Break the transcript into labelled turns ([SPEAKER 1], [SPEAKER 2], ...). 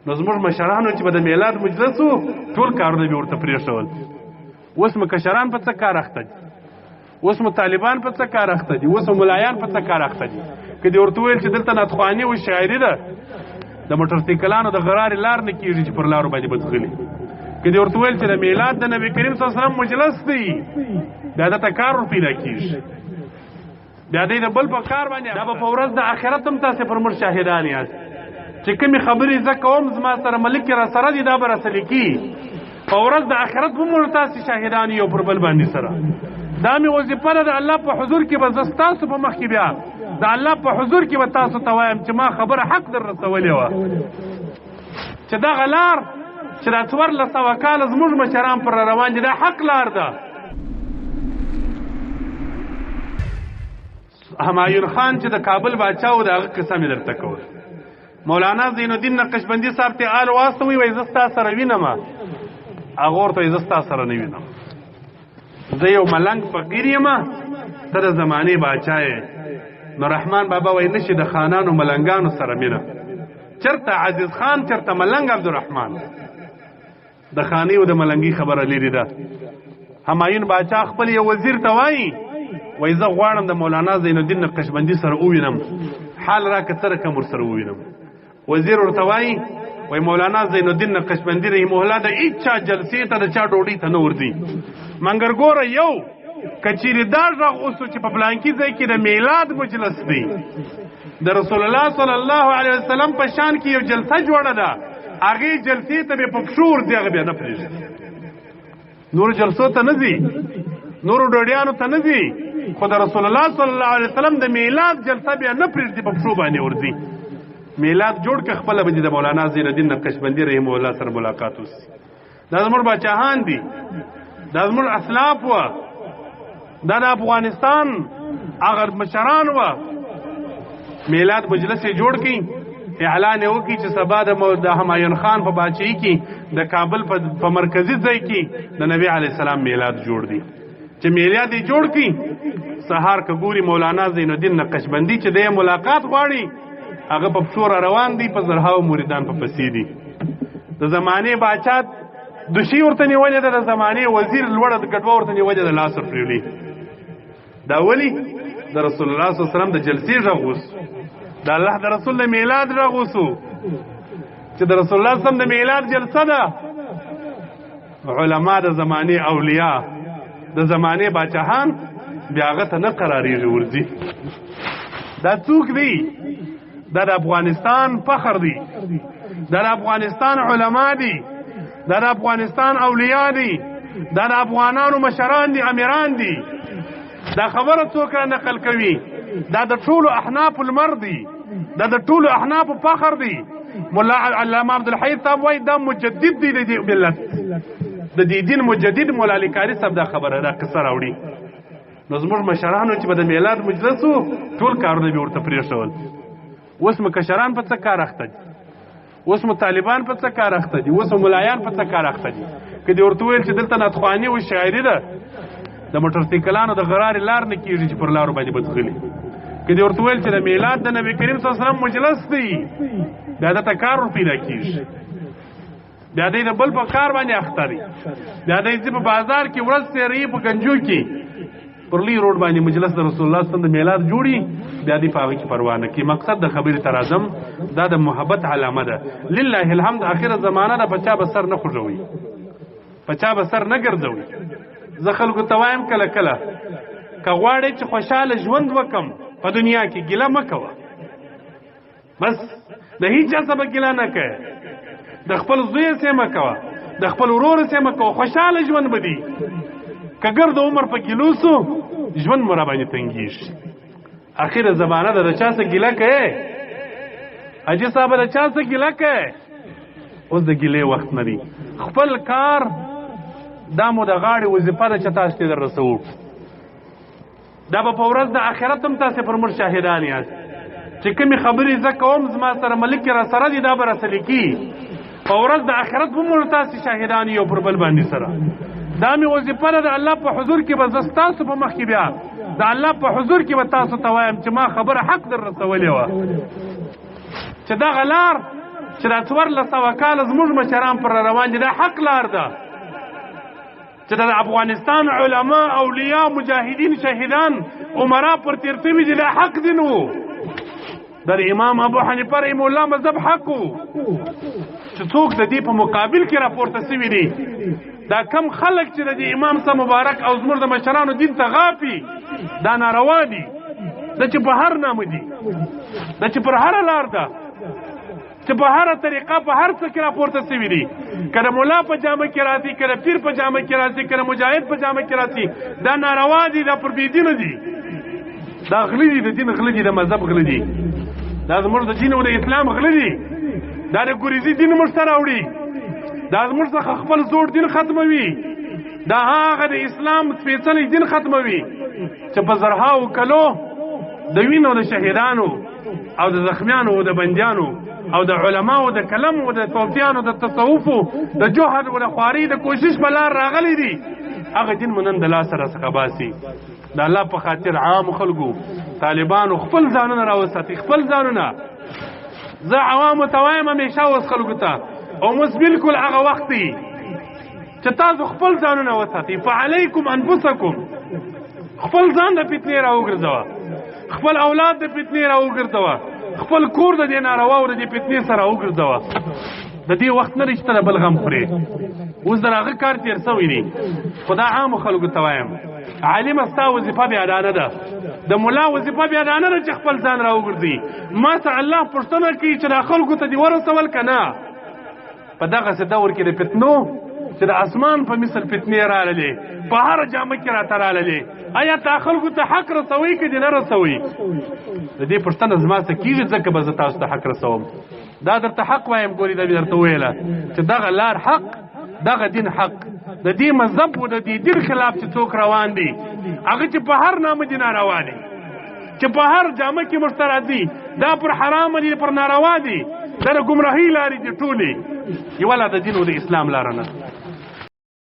[SPEAKER 1] نو زموږ مشرانو چې به د میلاد مجلس و، ټول کارونه به ورته پرېښول. اوس مو کشران په څه کار اخته دي؟ اوس مو طالبان په څه کار اخته دي؟ اوس مو ملایان په څه کار اخته دي؟ که دې ورته وویل چې دلته نعتخواني او شاعري ده، د موټرسایکلانو د غرارې لار نه کېږي چې پر لارو باندې به ځغلي. که دې ورته وویل چې د میلاد د نبي کریم صلی الله علیه وسلم مجلس دی، بیا دته کار ور پیدا کېږي. بیا دی د بل په کار باندې، دا به په ورځ د آخرت هم تاسې پر موږ شاهدان یاست چې کومې خبرې زه کوم زما سره ملک را سره دي، دا به راسره لیکي. په ورځ د آخرت به موږ تاسې شاهدان یو پر بل باندې سره. دا مې وظیفه ده د الله په حضور کې به زه ستاسو په مخ کې بیا د الله په حضور کې به تاسو ته وایم چې ما خبره حق در رسولې وه، چې دغه لار چې دا 1400 کاله زموږ مشران پر روان دي، دا حق لار ده. همایون خان چې د کابل باچا و، د هغه قصه مې درته کوله. مولانا زین الدین نقشبندي صاحب ته آل واستوي، وایي زه ستا سره وینم. هغه ورته وایي زه ستا سره نه وینم، زه یو ملنګ فقیر یم، ته د زمانې باچا یې. نو رحمان بابا وایي نشي د خانانو ملنګانو سره مینه، چرته عزیز خان چرته ملنګ عبدالرحمن. د خانې او د ملنګي خبره لیرې ده. همایون باچا خپل یو وزیر ته وایي، وایي زه غواړم د مولانا زین الدین نقشبندي سره ووینم، حال راکړه څه رقم ورسره ووینم. وزیر ورته وایي، وایي مولانا زین الدین نقشبندي رحمه الله د هیچا جلسې ته د چا ډوډۍ ته نه ورځي، مګر ګوره یو که چیرې دا غږ وسو چې په پلانکي ځای کې د میلاد مجلس دی، د رسول الله صلی الله علیه وسلم په شان کې یو جلسه جوړه ده، هغې جلسې ته به په پښو ورځي، هغه بیا نه پرېږدي. نور جلسو ته نه ځي، نورو ډوډیانو ته نه ځي، خو د رسول الله صلی الله علیه وسلم د میلاد جلسه بیا نه پرېږدي، په پښو باندې ورځي. میلاد جوړ که خپله به دې د مولانا زین الدین نقشبندي رحمه الله سره ملاقات وسي. دا زموږ باچاهان دي، دا زموږ اسلاف وه، دا د افغانستان هغه مشران وه. میلاد مجلس یې جوړ کړي، اعلان یې وکړي چې سبا د همایون خان په باچهي کې د کابل په مرکزي ځای کې د نبی علیه السلام میلاد جوړ دی. چې میلاد یې جوړ کړي، سهار که ګوري مولانا زین الدین نقشبندي چې دی ملاقات غواړي، هغه په پښو را روان دی، په زرهاو مریدان په پسې دي. د زمانې باچا دوشي ورته نیولې ده، د زمانې وزیر لوړه ګډوه ورته نیولې ده، لاس ورپرېولي. دا ولي د رسول الله صلی الله علیه وسلم د جلسې غږ وسو، د الله د رسول د میلاد غږ وسو، چې د رسول الله صلی الله علیه وسلم د میلاد جلسه ده. علما د زمانې اولیاء د زمانې باچاهان بیا هغه ته نه قرارېږي ورځي. دا څوک دی؟ دا د افغانستان فخر دی، دا د افغانستان علما دي، دا د افغانستان اولیاء دي، دا د افغانانو مشران دي، امیران دي. دا خبره څوک را نقل کوي؟ دا د ټولو احناف لمر دی، دا د ټولو احناف فخر دی. مولا علامه عبدالحی صاحب وایي دا مجدد دی د دې ملت، د دې دین مجدد مولا علی قاري صاحب دا خبره دا قصه راوړي. نو زموږ مشرانو چې به د میلاد مجلس و، ټول کارونه به ورته پرېښول. اوس مو کشران په څه کار اخته دي؟ اوس مو طالبان په څه کار اخته دي؟ اوس مو ملایان په څه کار اخته دي؟ که دې ورته وویل چې دلته نعتخواني او شاعري ده، د موټرسایکلانو د غرارې لار نه کېږي چې پر لارو باندې به ځغلي. که دې ورته وویل چې د میلاد د نبي کریم صلی الله علیه وسلم مجلس دی، بیا دته کار ور پیدا کېږي. بیا دی د بل په کار باندې اخته دی، بیا دی ځي په بازار کې ورځ تېروي په ګنجو کې، پر لوی روډ باندې مجلس د رسول الله صلی الله علیه وسلم د میلاد جوړي، بیا دی په هغه کې پروا نه کوي. مقصد د خبرې ته راځم، دا د محبت علامه ده. لله الحمد اخره زمانه ده، په چا به سر نه خوږوي، په چا به سر نه ګرځوي. زه خلکو ته وایم کله کله، که غواړې چې خوشحاله ژوند وکم په دنیا کې، ګیله مه کوه، بس د هیچا څخه به ګیله نه کوې، د خپل زوی سره مه کوه، د خپل ورور سره مه کوه، خوشحاله ژوند به دی. که ګرد عمر په ګیلو سو، ژوند مو راباندې تنګېږي. اخره زمانه ده، د چا څخه ګیله کوې؟ حاجي صاحب د چا څخه ګیله کوې؟ اوس د ګیلې وخت نه دی. خپل کار دا مو د غاړې وظیفه ده چې تاسو ته در رسوو. دا به په ورځ د آخرت هم تاسې پر موږ شاهدان یاست چې کومې خبرې زه کوم زما سره ملک را سره دي، دا به راسره لیکي. په ورځ د آخرت به موږ تاسې شاهدان یو پر بل باندې سره. دا مې وظیفه ده د الله په حضور کې به زه ستاسو په مخ کې بیا د الله په حضور کې به تاسو ته وایم چې ما خبره حق در رسولې وه، چې دغه لار چې دا 1400 کاله زموږ مشران پر روان دي، دا حق لار ده. چې د افغانستان علما، اولیاء، مجاهدین، شهیدان، عمرا پر تیر سوي دي، دا حق دین وو. د امام ابو حنیفه رحمه الله مذهب حق وو. چې څوک د دې په مقابل کې راپورته سوي دي، دا کم خلک چې د امام سره مبارک او زموږ د مشرانو دین ته غاپي، دا ناروا دي. دا چې په هر نامه دي، دا چې پر هره لار ده، چې په هره طریقه په هر څه کې راپورته سوي دي. که د ملا په جامه کې راځي، که د پیر په جامه کې راځي، که د مجاهد په جامه کې راځي، دا ناروا دي، دا پر بېدینه دي، دا غله دي، د دین غله دي، د مذهب غله دي، دا زموږ د دین او د اسلام غله دي، دا د ګریزي دین موږ ته راوړي، دا زموږ څخه خپل زوړ دین ختموي، دا هغه د اسلام سپېڅلی دین ختموي چې په زرهاو کلو د وینو د شهیدانو او د زخمیانو او د بندیانو او د علماو د قلم او د صوفیانو د تصوفو د جهد او د خوارۍ د کوشش په لار راغلي دي. هغه دین مو نن د لاسه راڅخه باسي. د الله په خاطر عام خلکو، طالبانو، خپل ځانونه راوساتي، خپل ځانونه. زه عوامو ته وایم همیشه اوس خلکو ته، او اوس بالکل هغه وخت دی چې تاسو خپل ځانونه وساتئ. فعلیکم انفسکم، خپل ځان د فتنې راوګرځوه، خپل اولاد د فتنې راوګرځوه، خپل کور د دې ناروا او د دې فتنې سره راوګرځوه. د دې وخت نه دی چې ته د بل غم خورې. اوس د هغه کار تېر سوی دی. خو دا عامو خلکو ته وایم، عالمه ستا وظیفه بیا دا نه ده، د ملا وظیفه بیا دا نه ده چې خپل ځان راوګرځي. ما څه الله پوښتنه کوي چې دا خلکو ته دې ورسول که نه؟ په دغسې دور کې د فتنو چې د اسمان په مثل فتنې راللې، په هره جامه کې راته راللې، آیا تا خلکو ته حق رسوي که دې نه رسوي؟ د دې پوښتنه زما څه کېږي، ځکه به زه تاسو ته حق رسوم. دا درته حق وایم، ګوري دا مې درته وویله چې دغه لار حق، دغه دین حق، د دې مذهب او د دې دین خلاف چې څوک روان دي، هغه چې په هر نامه دي ناروا دي، چې په هر جامه کې موږ ته راځي، دا پر حرام دي، پر ناروا دي، دا د ګمراهۍ لارې دي ټولې، یوه لا د دین او د اسلام لاره نه.